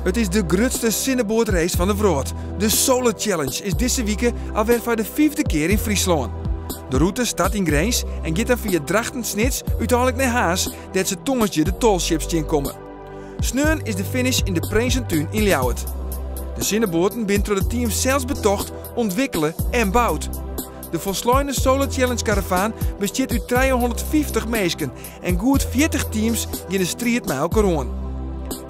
It is de grutste sinneboatrace fan de wrâld. De Solar Challenge is dizze wike alwer foar de fyfde kear yn Fryslân. De rûte start yn Grins en giet dan fia Drachten, Snits, úteinlik nei Harns, dêr't se tongersdei de Tall Ships tsjinkomme. Sneon is de finish yn de Prinsentuin yn Ljouwert. De sinneboaten binne troch de teams sels betocht, ûntwikkele en boud. De folsleine Solar Challenge karavaan bestiet út 350 minsken en goed 40 teams gean de striid mei elkoar oan.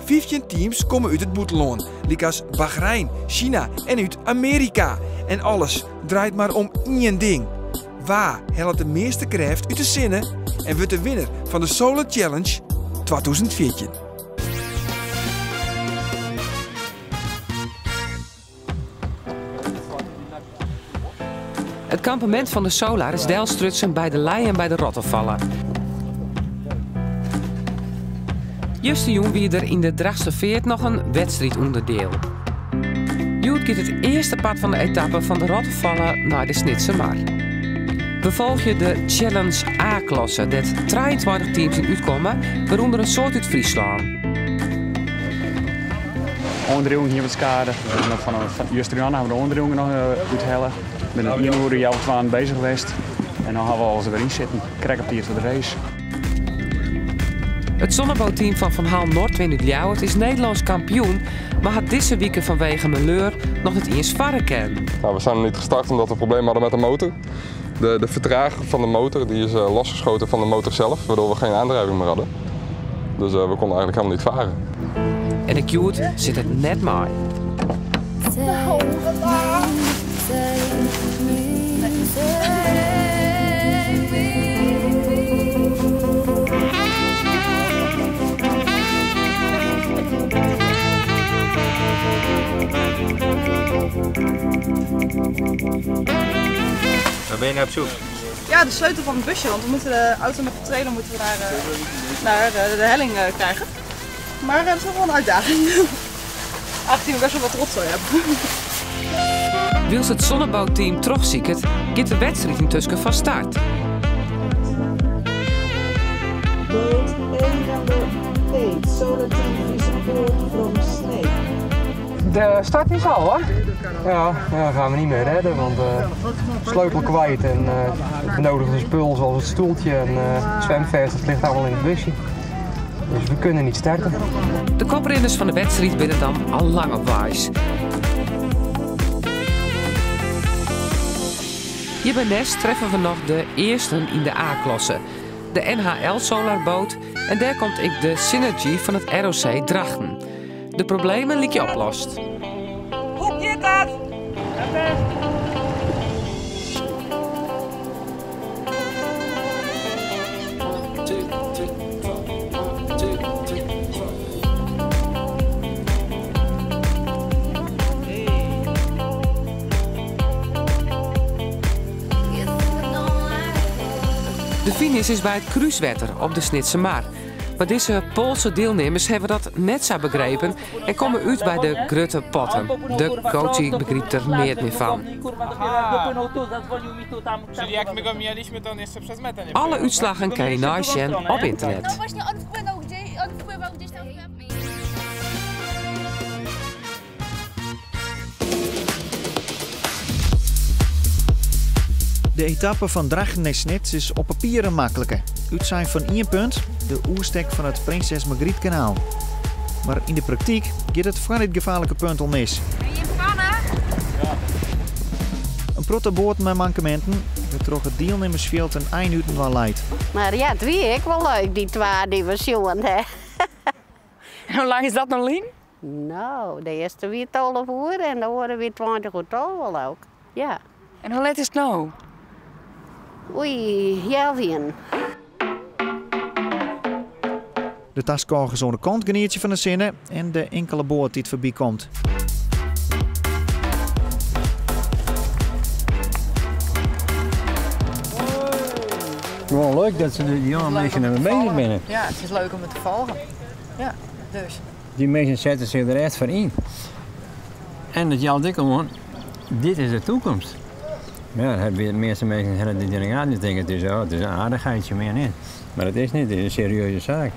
15 teams komme út it bûtenlân, lykas Bahrein, China en út Amearika. En alles draait mar om ien ding. Wa hellet de measte krêft út de sinne en wurdt de winner fan de Solar Challenge 2014? It kampemint fan de Solar is delstrutsen by de Lei en by de Rottefalle. Justerjûn wie der yn de Drachtsterfeart noch in wedstriidûnderdiel. Hjoed giet it earste part fan de etappe fan de Rottefalle nei de Snitsermar. We folgje de Challenge A-klasse, dêr't 23 teams yn útkomme, wêrûnder in soad út Fryslân. Oandriuwing hie wat skade. Fan justerjûn hawwe we de oandriuwing noch úthelle. We binne ien oere healtwaen beuzich west en no hawwe we alles der wer yn sitten. Krekt op tiid foar de race. It sonneboatteam fan Van Hall Noardewyn út Ljouwert is Nederlânsk kampioen, mar hat dizze wike fanwege maleur noch net iens farre kinnen. Nou, we zijn niet gestart omdat we problemen hadden met de motor. De vertrager van de motor die is losgeschoten van de motor zelf, waardoor we geen aandrijving meer hadden. Dus we konden eigenlijk helemaal niet varen. En ek hjoed sit it net mei. Waar ben je naar op zoek? Ja, de sleutel van het busje, want we moeten de auto met de trailer moeten we naar de helling krijgen. Maar dat is nog wel een uitdaging. Aangezien we best wel wat rotzooi hebben. Wylst it sonneboatteam trochsiket, giet de wedstriid yntusken fan start. Boat A number 8, Solar Team Friese Poort from Sneek. De start is al hoor. Ja, ja, gaan we niet meer redden, want sleutel kwijt en het benodigde spul zoals het stoeltje en het zwemvest, dat ligt allemaal in het busje. Dus we kunnen niet starten. De koprinners fan de wedstriid binne dan al lang op weis. Hjir by Nes treffe we noch de earsten yn de A-klasse, de NHL Solarboat en dêr komt ek de Synergy fan it ROC Drachten. De problemen lykje oplost. Hoe giet dat? De finish is by it Krúswetter op de Snitsermar. Mar dizze Poalske dielnimmers hawwe dat net sa begrepen en komme út by de grutte potten. De coach begrypt der neat mear fan. Alle útslaggen kinne je neisjen op ynternet. De etappe fan Drachten nei Snits is op papier in maklike. Útsein fan ien punt, de oerstek fan it Prinses Margrietkanaal. Mar yn de praktyk giet it foar dit gefaarlike punt al mis. In protte boaten mei mankeminten, wêrtroch it dielnimmersfjild in ein útinoar leit. Mar ja, it wie ek wol leuk, dy twa dy't we sjoen ha. En hoe lang is dat no lyn? No, de earste wie 12 oere en de oare wie 20 oer 12 leau ik. Ja. En hoe let is it no? Oei, healwei. De taskôgers oan de kant genietsje fan de sinne en de inkele boat dy't foarby komt. Gewoon leuk dat ze de jonge mensen ermee bezig zijn. Ja, het is leuk om het te volgen. Ja, dus. Die mensen zetten zich er echt voor in. En dat geldt ook gewoon, dit is de toekomst. Ja, dat hebben de meeste mensen hebben die dingen aan. Die denken, het is een aardigheidje, meer niet. Maar dat is niet, het is een serieuze zaak.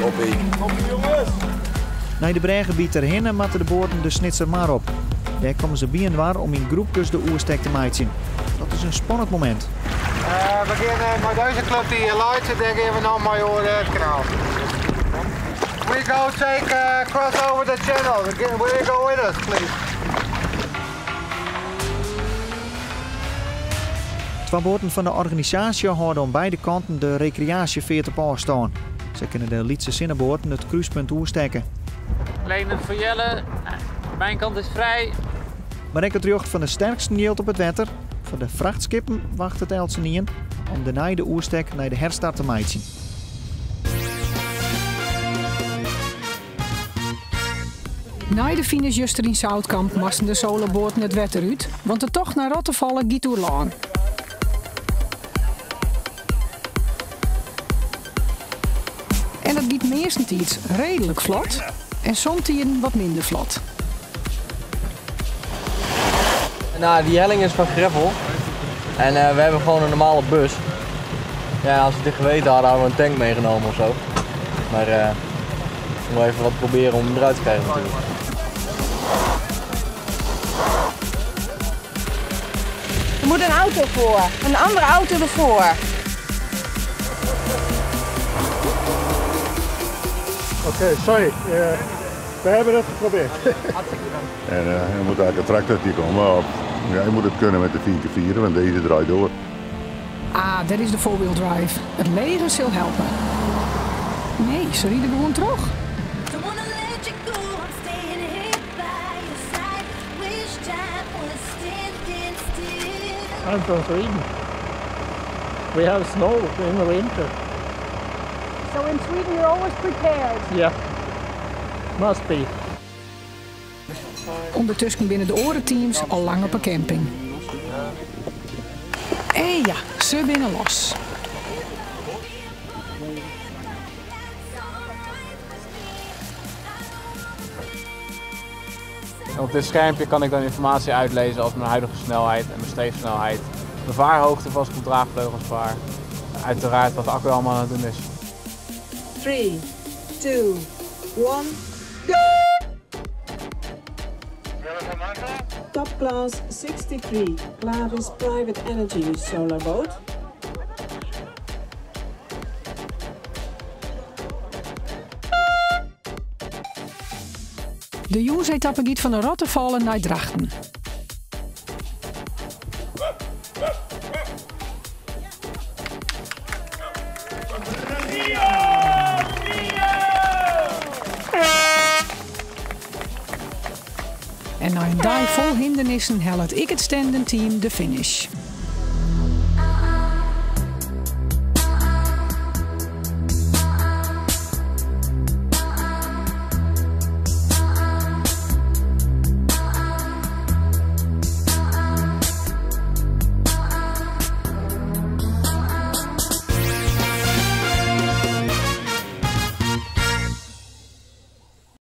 Toppie. Toppie, jongens! Naar de brêgebied erhinne moatte de boaten de Snitser Mar op. Dêr komme se byinoar om yn groepkes de oerstek te meitsjen. Dat is in spannend momint. We geane mei dizze club dy't hjir leit, dêr geane we no mei oer it kanaal. We go take cross over the channel. Will you go with us, please? Twa boaten fan de organisaasje hâlde oan beide kanten de rekreaasjefeart op ôfstân. Sy kinne de lytse sinneboaten it krúspunt oerstekke. Lenen voor Jelle. Mijn kant is vrij. Mar ek it rjocht fan de sterksten jildt op it wetter. Foar de frachtskippen wachtet eltsenien om dêrnei de oerstek nei de herstart te meitsjen. Nei de finish juster yn Zoutkamp moasten de solarboaten it wetter út, want de tocht nei Rottefalle giet oer lân. En dat giet meastentiids reedlik flot en somtiden wat minder flot. Nou, die helling is van gravel. En we hebben gewoon een normale bus. Ja, als we dit geweten hadden, hadden we een tank meegenomen of zo. Maar we moeten even wat proberen om hem eruit te krijgen natuurlijk. Er moet een auto voor, een andere auto ervoor. Oké, sorry. We hebben het geprobeerd. En er moet eigenlijk een tractortje komen. Of, ja, je moet het kunnen met de 4x4, want deze draait door. Ah, dat is de four-wheel drive. It leger sil helpe. Nee, se ride gewoan troch. I'm from Sweden. We have snow in the winter. So in Sweden you're always prepared? Yeah, must be. Undertusken binne de oare teams al lang op 'e camping. En ja, se binne los. En op dit schermpje kan ik dan informatie uitlezen als mijn huidige snelheid en mijn streefsnelheid. Mijn vaarhoogte als ik op draagvleugels vaar. Uiteraard wat de accu allemaal aan het doen is. 3, 2, 1, go! Top class 63, Clavis Private Energy Solar Boat. De jûnsetappe giet fan de Rottefalle nei Drachten. En nei in dei fol hindernissen hellet ek it Stenden team de finish.